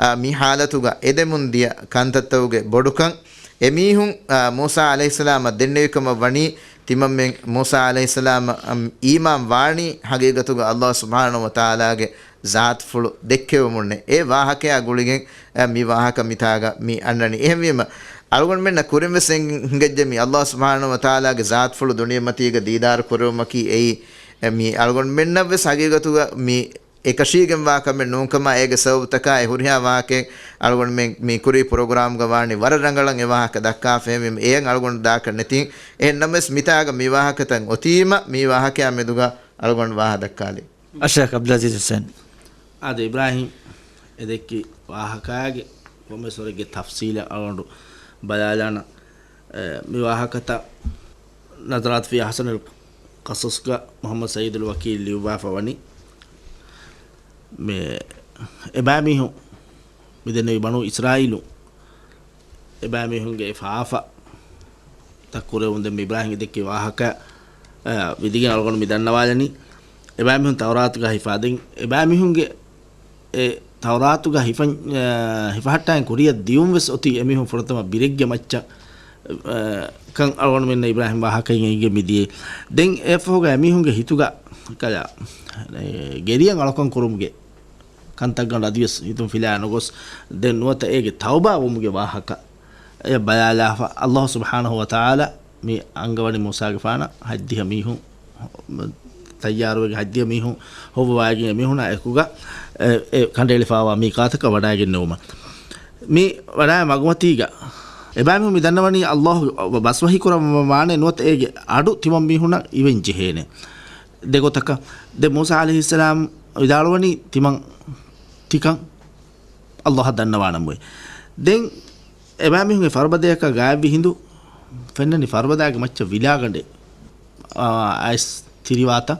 އާ، މި ޙާލަތުގަ އެދެމުން ދިޔަ ކަންތައްތައުގެ ބޮޑުކަން. އެމީހުން، އާ، މޫސާ ޢަލައިހިއްސަލާމަށް ދެންނެވިކަމަށް ވަނީ، ތިމަންމެން މޫސާ ޢަލައިހިއްސަލާމަށް އީމާން ވާނީ ޙަޤީޤަތުގަ ﷲ ސުބްޙާނަހޫ ވަތަޢާލާގެ ޒާތުފުޅު ދެއްކެވުމުންނޭ. އެ ވާހަކަޔާ ގުޅިގެން، އާ، މި ވާހަކަ މިތާގަ މި އަންނަނީ. އެހެންވީމަ، އަޅުގަނޑުމެންނަށް ކުރިންވެސް އެނގި-، ހިނގައްޖެ މި ﷲ ސުބްޙާނަހޫ ވަތަޢާލާގެ ޒާތުފުޅު ދުނިޔެމަތީގަ ދީދާރު ކުރެވުމަކީ އެއީ، އެ، މި އަޅުގަނޑުމެންނަށްވެސް ޙަޤީޤަތުގަ މި އެކަށީގެންވާ ކަމެއް ނޫންކަމާ، އޭގެ ސަބަބުތަކާ އެ ހުރިހާ ވާހަކައެއް އަޅުގަނޑުމެން މި ކުރީ ޕްރޮގްރާމްގަ ވާނީ ވަރަށް ރަނގަޅަށް އެ ވާހަކަ ދައްކާފައި އެހެން އަޅުގަނޑު ދާކަށް ނެތިން. އެހެން ނަމަވެސް މިތާގަ މި ވާހަކަތައް އޮތީމަ މި ވާހަކަޔާ މެދުގަ އަޅުގަނޑު ވާހަ ދައްކާލީ. އަށައިޚް ޢަބްދުލް ޢަޒީޒް ޙުސައިން. އާދެ، އިބްރާހިމް އެ ދެއްކި ވާހަކައިގެ ކޮންމެސް ވަރެއްގެ ތަފްސީލަށް އަޅުގަނޑު ބަލާލާނަ. އެ، މި ވާހަކަތައް ނަޒަރާތު ފީ އަޙްސަނިލް ޤަޞަޞްގަ މުޙައްމަދު ސަޢީދުލް ވަކީލް ލިޔުއްވާފަ ވަނީ. މި އެބައިމީހުން މިދެންނެވި ބަނޫ އިސްރާއީލު އެބައިމީހުންގެ އެ ފާފަ ތައް ކުރެވުން ދެން މި އިބްރާހިމް އެ ދެއްކި ވާހަކަ، އަ، ވިދިގެން އަޅުގަނޑު މި ދަންނަވާލަނީ. އެބައިމީހުން ތައުރާތުގަ ހިފާ ދެން އެބައިމީހުންގެ އެ ތައުރާތުގަ ހިފަން-، އަ، ހިފަހައްޓާއިން ކުރިއަށް ދިޔުން ވެސް އޮތީ އެމީހުން ފުރަތަމަ ބިރެއްގެ މައްޗަށް، އަ، ކަން އަޅުގަނޑުމެންނަށް އިބްރާހިމް ވާހަކައިން އެނގިގެން މިދިޔައީ. ދެން އެއަށްފަހުގަ އެމީހުންގެ ހިތުގަ ކަލަ، އެ، ގެރިއަށް އަޅުކަން ކުރުމުގެ ކަންތައްގަނޑު އަދިވެސް ހިތުން ފިލާ ނުގޮސް، ދެން ނުވަތަ އޭގެ ތައުބާ ވުމުގެ ވާހަކަ އެ ބަލާލާފަ. ﷲ ސުބްޙާނަހޫ ވަތަޢާލާ މި އަންގަވަނީ މޫސާގެފާނަށް ހަތްދިހަ މީހުން، ތައްޔާރުވެގެން ހަތްދިހަ މީހުން ހޮވުވައިގެން އެމީހުނާ އެކުގަ އެ، އެ ކަނޑައެޅިފައިވާ މީޤާތަކަށް ވަޑައިގެންނެވުމަށް. މި ވަޑައި މަގުމަތީގަ އެބައިމީހުން މި ދަންނަވަނީ ﷲ ބަސްވަހީ ކުރައްވާނެ ނުވަތަ އޭގެ އަޑު ތިމަން މީހުނަށް އިވެން ޖެހޭނެ. ދެގޮތަކަށް ދެ މޫސާ ޢަލައިހިއްސަލާމް ވިދާޅުވަނީ ތިމަން ތިކަން ﷲ އަށް ދަންނަވާނަމުވެ. ދެން އެބައިމީހުންގެ ފަރުބަދަޔަކަށް ގާތްވި ހިނދު ފެންނަނީ ފަރުބަދައިގެ މައްޗަށް ވިލާގަނޑެއް، އާ، އައިސް ތިރިވާތަ.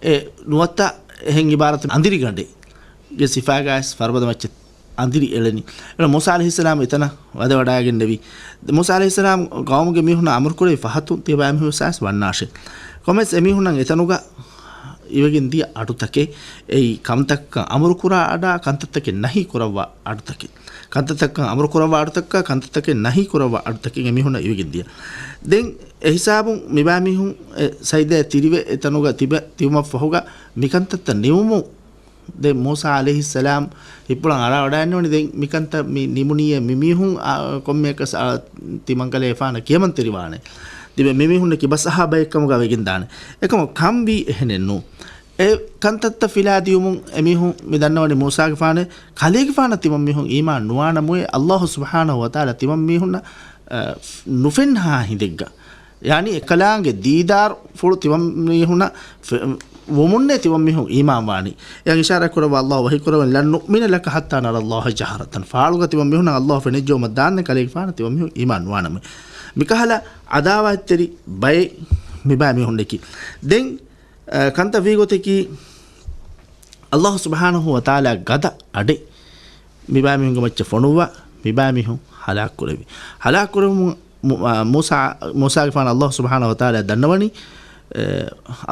އެ ނުވަތަ އެހެން އިބާރަތު އަނދިރިގަނޑެއް ގެ ސިފައިގައިސް ފަރުބަދަ މައްޗަށް އަނދިރި އެޅެނީ. އެ މޫސާ ޢަލައިހިއްސަލާމް އެތަނަށް ވަދެވަޑައިގެންނެވި. މޫސާ ޢަލައިހިއްސަލާމް ޤައުމުގެ މީހުންނަށް އަމުރުކުރެވި ފަހަތުން ތިޔަބައިމީހުން ވެސް ވަންނާށޭ. ކޮމެސް އެމީހުންނަށް އެތަނުގަ އިވެގެން ދިޔަ އަޑުތަކެއް، އެއީ ކަންތައްކަން އަމުރުކުރާ އަޑާ ކަންތައްތަކެއް ނަހީ ކުރައްވާ އަޑުތަކެއް. ކަންތައްތަކަން އަމުރުކުރައްވާ އަޑުތަކަށް ކަންތައްތަކެއް ނަހީ ކުރައްވާ އަޑުތަކެއް އެމީހުންނަށް އިވެގެން ދިޔަ. ދެން އެހިސާބުން މިބައިމީހުން އެ ސައިދާ ތިރިވެ އެތަނުގަ ތިބެ، ތިބުމަށްފަހުގަ މިކަންތައްތައް ނިމުމުން ދެން މޫސާ ޢަލައިހިއްސަލާމް ހިތްޕުޅަށް އަރާވަޑައިގެންނެވުނީ ދެން މިކަންތައް މި ނިމުނީއޭ މިމީހުން، އާ، ކޮންމެއަކަސް، އާ، ތިމަންކަލޭފާނަށް ކިޔަމަންތެރިވާނެ. ތިބެ މިމީހުންނަކީ ބަސްއަހާ ބައެއްކަމުގަ ވެގެންދާނެ. އެކަމަކު ކަންވީ އެހެނެއްނޫ. އެ ކަންތައްތައް ފިލާދިޔުމުން އެމީހުން މި ދަންނަވަނީ މޫސާގެފާނެ ކަލޭގެފާނަށް ތިމަންމީހުން އީމާން ނުވާނަމުއޭ ﷲ ސުބްޙާނަހޫ ވަތަޢާލާ ތިމަންމީހުންނަށް، އަ، ނުފެންހާ ހިނދެއްގަ. ޔަޢުނީ އެކަލާނގެ ދީދާރުފުޅު ތިމަންމީހުންނަށް ފެ-، ވުމުންނޭ ތިމަންމީހުން އީމާން ވާނީ. އެއަށް އިޝާރާތް ކުރައްވާ ﷲ ވަޙީ ކުރައްވަނީ، "لَن نُّؤْمِنَ لَكَ حَتَّىٰ نَرَى اللَّهَ جَهْرَةً." ފާޅުގަ ތިމަންމީހުންނަށް ﷲ ފެނިއްޖައުމަށް ދާންދެން ކަލޭގެފާނަށް ތިމަންމީހުން އީމާން ނުވާނަމޭ. މިކަހަލަ ޢަދާވާތްތެރި ބައެއް މިބައިމީހުންނަކީ. ދެން، އަ، ކަންތައް ވީގޮތަކީ، ﷲ ސުބްޙާނަހޫ ވަތަޢާލާ ގަދަ އަޑެއް މިބައިމީހުންގެ މައްޗަށް ފޮނުއްވާ، މިބައިމީހުން ހަލާކުކުރެއްވި. ހަލާކުކުރެވުމުން މު-، އާ، މޫސާ، މޫސާގެފާނަށް ﷲ ސުބްޙާނަހޫ ވަތަޢާލާ ދަންނަވަނީ، އެ،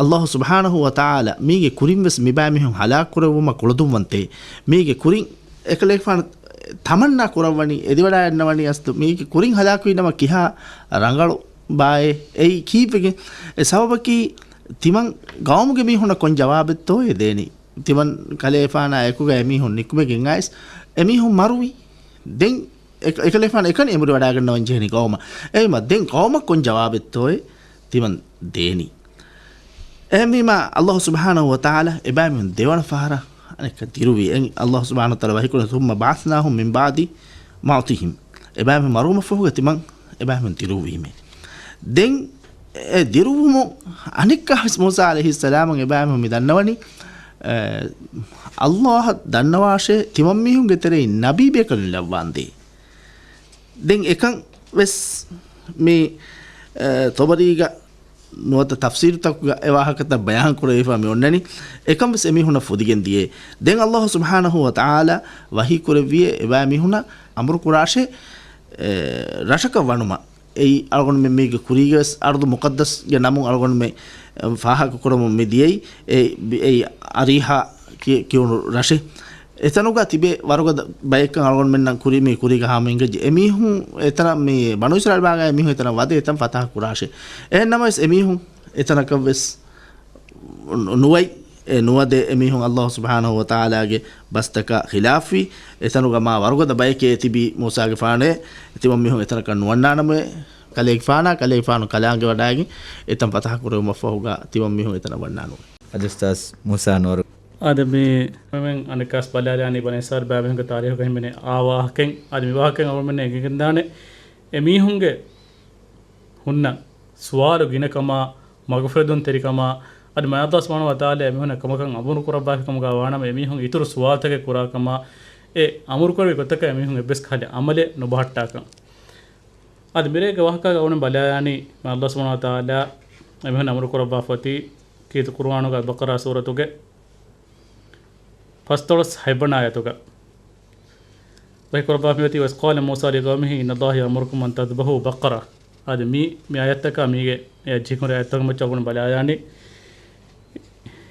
ﷲ ސުބްޙާނަހޫ ވަތަޢާލާ މީގެ ކުރިން ވެސް މިބައިމީހުން ހަލާކުކުރެއްވުމަށް ކުޅަދުންވަންތޭ، މީގެ ކުރިން އެކަލޭގެފާނު ތަމަންނާ ކުރައްވަނީ، އެދިވަޑައިގަންނަވަނީ އަސްލު މީގެ ކުރިން ހަލާކުވީ ނަމަ ކިހާ ރަނގަޅު ބާއޭ؟ އެއީ ކީއްވެގެން؟ އެ ސަބަބަކީ ތިމަން ގައުމުގެ މީހުންނަށް ކޮން ޖަވާބެއްތޯއޭ ދޭނީ؟ ތިމަން ކަލޭފާނާ އެކުގަ އެމީހުން ނިކުމެގެން އައިސް އެމީހުން މަރުވީ. ދެން އެ-، އެކަލޭފާނު އެކަނި އެނބުރިވަޑައިގަންނަވަން ޖެހެނީ ގައުމަށް. އެހެންވީމަ ދެން ގައުމަށް ކޮން ޖަވާބެއްތޯއޭ ތިމަން ދޭނީ؟ އެހެންވީމަ، ﷲ ސުބްޙާނަހޫ ވަތަޢާލާ އެބައިމީހުން ދެވަނަ ފަހަރަށް އަނެއްކާ ދިރުވީ. އެން-، ﷲ ސުބްޙާނަހޫ ވަތަޢާލާ ވަޙީކުރަނީ، "ثُمَّ بَعَثْنَاهُم مِّن بَعْدِ مَوْتِهِمْ." އެބައިމީހުން މަރުވުމަށްފަހުގަ ތިމަން އެބައިމީހުން ދިރުއްވީމޭ. ދެން އެ ދިރުއްވުމުން އަނެއްކާވެސް މޫސާ ޢަލައިހިއްސަލާމަށް އެބައިމީހުން މި ދަންނަވަނީ، އެ، ﷲ އަށް ދަންނަވާށޭ، ތިމަންމީހުންގެ ތެރެއިން ނަބީބޭކަލުން ލައްވާނދޭ. ދެން އެކަން ވެސް މި، އެ، ޠަބަރީގަ ނުވަތަ ތަފްސީރުތަކުގަ އެ ވާހަކަތައް ބަޔާން ކުރެވިފަ މި އޮންނަނީ. އެކަން ވެސް އެމީހުންނަށް ފުދިގެން ދިޔައޭ. ދެން ﷲ ސުބްޙާނަހޫ ވަތަޢާލާ ވަޙީ ކުރެއްވިއޭ އެބައިމީހުންނަށް އަމުރު ކުރާށޭ، އެ، ރަށަކަށް ވަނުމަށް. އެއީ އަޅުގަނޑުމެން މީގެ ކުރީގަވެސް އަރްޟު މުޤައްދަސްގެ ނަމުން އަޅުގަނޑުމެން، އެ، ފާހަގަކުރަމުން މި ދިޔައީ، އެ، އެއީ އަރީޙާ ކި-، ކިޔުނު ރަށެއް. އެތަނުގަ ތިބޭ ވަރުގަދަ ބައެއްކަން އަޅުގަނޑުމެންނަށް ކުރި މި ކުރީގަ ހާމަ އިނގައްޖެ. އެމީހުން އެތަނަށް މި ބަނޫ އިސްރާއީލް ބާގާ އެމީހުން އެތަނަށް ވަދެ އެތަން ފަތަހަ ކުރާށޭ. އެހެން ނަމަވެސް އެމީހުން އެތަނަކަށްވެސް ނުވަތް، އެ ނުވަދެ އެމީހުން އައްލާހު ސުބްޙާނަހު ވަތަޢާލާގެ ބަސްތަކާ ޚިލާފުވި. އެތަނުގަ މާ ވަރުގަދަ ބައެކޭ ތިބީ މޫސާގެފާނޭ. ތިމަން މީހުން އެތަނަކަށް ނުވަންނާނަމޭ. ކަލޭގެފާނާ، ކަލޭގެފާނު ކަލާނގެ ވަޑައިގެން އެތަން ފަތަހަ ކުރެވުމަށްފަހުގަ ތިމަން މީހުން އެތަނަށް ވަންނާނުވޭ. އަދި އުސްތާޛް މޫސާ ނޫރު. އަދި މި މެމެން އަނެއްކާސް ބަލާލާނީ ބަނީ އިސްރާއީލް ބާބެހުންގެ ތާރީހުގަ ހިމެނޭ އާ ވާހަކައެއް. އަދި މި ވާހަކައިން އަޅުމެންނަށް އެނގިގެންދާނެ އެމީހުންގެ ހުންނަ ސުވާލު ގިނަކަމާ، މަގުފުރެދުންތެރިކަމާ، އަދި މާތް ﷲ ސުބްޙާނަހު ވަތަޢާލާ އެމީހުންނަށް ކަމަކަށް އަމުރު ކުރައްވާފިކަމުގަ ވާނަމަ، އެމީހުން އިތުރު ސުވާލުތަކެއް ކުރާކަމާ، އެ އަމުރުކުރެވި ގޮތަކަށް އެމީހުން އެއްވެސް ކަހަލަ ޢަމަލެއް ނުބަހައްޓާކަން. އަދި މިރޭގެ ވާހަކައިގަ އަޅުގަނޑު ބަލާލާނީ، މާތް ﷲ ސުބްޙާނަހު ވަތަޢާލާ އެމީހުން އަމުރު ކުރައްވާފަ އޮތީ ކީރިތި ޤުރުއާނުގަ ބަޤަރާ ސޫރަތުގެ ފަސްދޮޅަސް ހަތްވަނަ އާޔަތުގަ ވަޙީ ކުރައްވާފައި މިއޮތީ، "وَإِذْ قَالَ مُوسَىٰ لِقَوْمِهِ إِنَّ اللَّهَ يَأْمُرُكُمْ أَن تَذْبَحُوا بَقَرَةً." އަދި މި، މި އާޔަތްތަކާ މީގެ އެ ޖިހިކުރި އާޔަތްތަކުގެ މައްޗަށް އަޅުގަނޑު ބަލާލާނީ.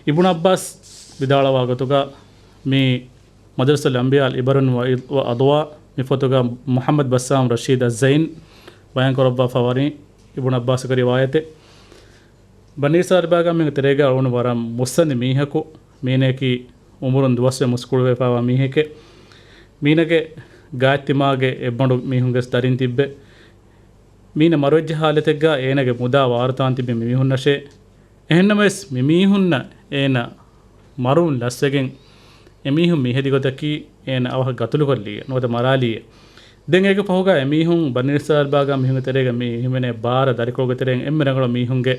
އިބްނު ޢައްބާސް ވިދާޅުވާ ގޮތުގަ މި މަދްރަސަތުލް އަންބިޔާ އިބަރުން ވަ އި-، ވަ އަޟްވާ މި ފޮތުގަ މުޙައްމަދު ބައްސާމް ރަޝީދު އައްޒައިން ބަޔާން ކުރައްވާފަ ވަނީ އިބްނު ޢައްބާސްގެ ރިވާޔަތެއް. ބަނީ އިސްރާއީލް ބާގާ މީހުންގެ ތެރޭގަ އަޅުގަނޑު ވަރަށް މުއްސަނދި މީހަކު، މީނައަކީ އުމުރުން ދުވަސްވެ މުސްކުޅިވެފައިވާ މީހެކޭ. މީނަގެ ގާތްތިމާގެ އެއްބަނޑު މީހުންގެ ދަރިން ތިއްބެ. މީނަ މަރުވެއްޖެ ހާލަތެއްގަ އޭނަގެ މުދާ ވާރުތާން ތިބި މި މީހުންނަށޭ. އެހެންނަމަވެސް މި މީހުންނަށް އޭނަ މަރުވުން ލަސްވެގެން އެމީހުން މިހެދި ގޮތަކީ އޭނަ އަވަހަށް ގަތުލުކޮށްލީ ނުވަތަ މަރާލީއޭ. ދެން އޭގެ ފަހުގަ އެމީހުން ބަނީ އިސްރާއީލް ބާގާ މީހުންގެ ތެރޭގަ މި ހިމެނޭ ބާރަ ދަރިކޮޅުގެ ތެރެއިން އެންމެ ރަނގަޅު މީހުންގެ،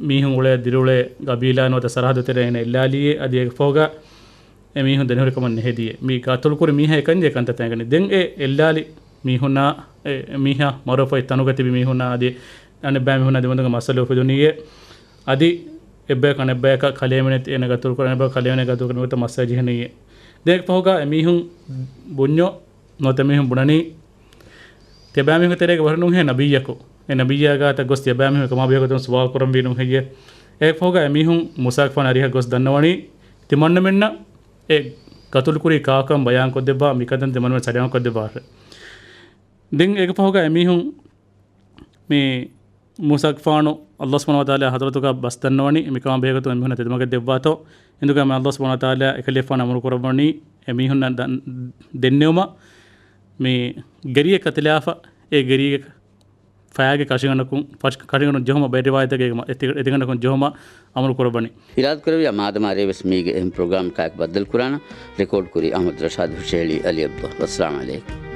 މީހުން އުޅޭ ދިރިއުޅޭ ގަބީލާ ނުވަތަ ސަރަހައްދު ތެރެއިން އެއްލާލީއޭ. އަދި އޭގެ ފަހުގަ އެމީހުން ދެނެހުރިކަމަށް ނެހެދިޔޭ. މި ގަތުލުކުރި މީހާ އެކަންޏެއް ކަންތައް ތަން އެނގަނީ. ދެން އެ އެއްލާލި މީހުންނާ، އެ މީހާ މަރުވެފައި ތަނުގަ ތިބި މީހުންނާ އަދި އަނެއްބައި މީހުންނާ ދެމެދުގަ މައްސަލަ އުފެދުނީއޭ. އަދި އެއްބަޔަކު އަނެއްބަޔަކަށް ކަލޭމެނެތި އޭނަ ގަތުލުކުރާ އަނެއްބަޔަކު ކަލޭމެނެ ގަތުލުކުރާ ނުވަތަ މައްސަލަ ޖެހެނީއޭ. ދެން އެއް ފަހުގަ އެމީހުން ބުންޏޯ ނުވަތަ މީހުން ބުނަނީ، ތިޔަބައިމީހުންގެ ތެރޭގަ ވަރަށް ނޫންހޭ ނަބިއްޔަކު. އެ ނަބިއްޔާ ގާތަށް ގޮސް ތިޔަބައިމީހުން ކަމާ ބެހޭގޮތުން ސުވާލު ކުރަންވީ ނޫންހެއްޔޭ؟ އެއަށްފަހުގަ އެމީހުން މޫސާގެފާނު އަރިހަށް ގޮސް ދަންނަވަނީ، ތިމަންނަމެންނަށް އެ ގަތުލުކުރީ ކާކަން ބަޔާންކޮށްދެއްވާ، މިކަންތައް ތިމަންނަމެން ސަރިއަހަމަކޮށްދެއްވާށޭ. ދެން އޭގެ ފަހުގަ އެމީހުން މި މޫސާގެފާނު ﷲ ސުބްޙާނަހު ވަތަޢާލާ ޙަޟްރަތުގަ ބަސް ދަންނަވަނީ، މިކަމާ ބެހޭގޮތުން އެމީހުންނަށް ތެދުމަގެއް ދެއްވާތޯ. އިނދުގަ މި ﷲ ސުބްޙާނަހު ވަތަޢާލާ އެކަލޭގެފާނު އަމުރު ކުރައްވަނީ، އެމީހުންނަށް ދަން-، ދެންނެވުމަށް މި ގެރިއެއް ކަތިލާފަ، އެ ގެރިއެއް ފަޔާގެ ކަށިގަނޑަކުން، ފަށް-، ކަށިގަނޑުން ޖެހުމަށް ބައެއް ރިވާޔަތެއްގައި އެތި-، އެތިގަނޑަކުން ޖެހުމަށް އަމުރު ކުރައްވަނީ. އިރާދަކުރެއްވިޔާ މާދަމާ އަރިއަށްވެސް މީގެ އެހެން ޕްރޮގްރާމަކާއެކު ބައްދަލުކުރާނަން، ރެކޯޑް ކުރީ އަޙްމަދު ރަޝާދު ހުށަހެޅީ އަލީ ޢަބްދުﷲ. ވައްސަލާމް ޢަލައިކުމް.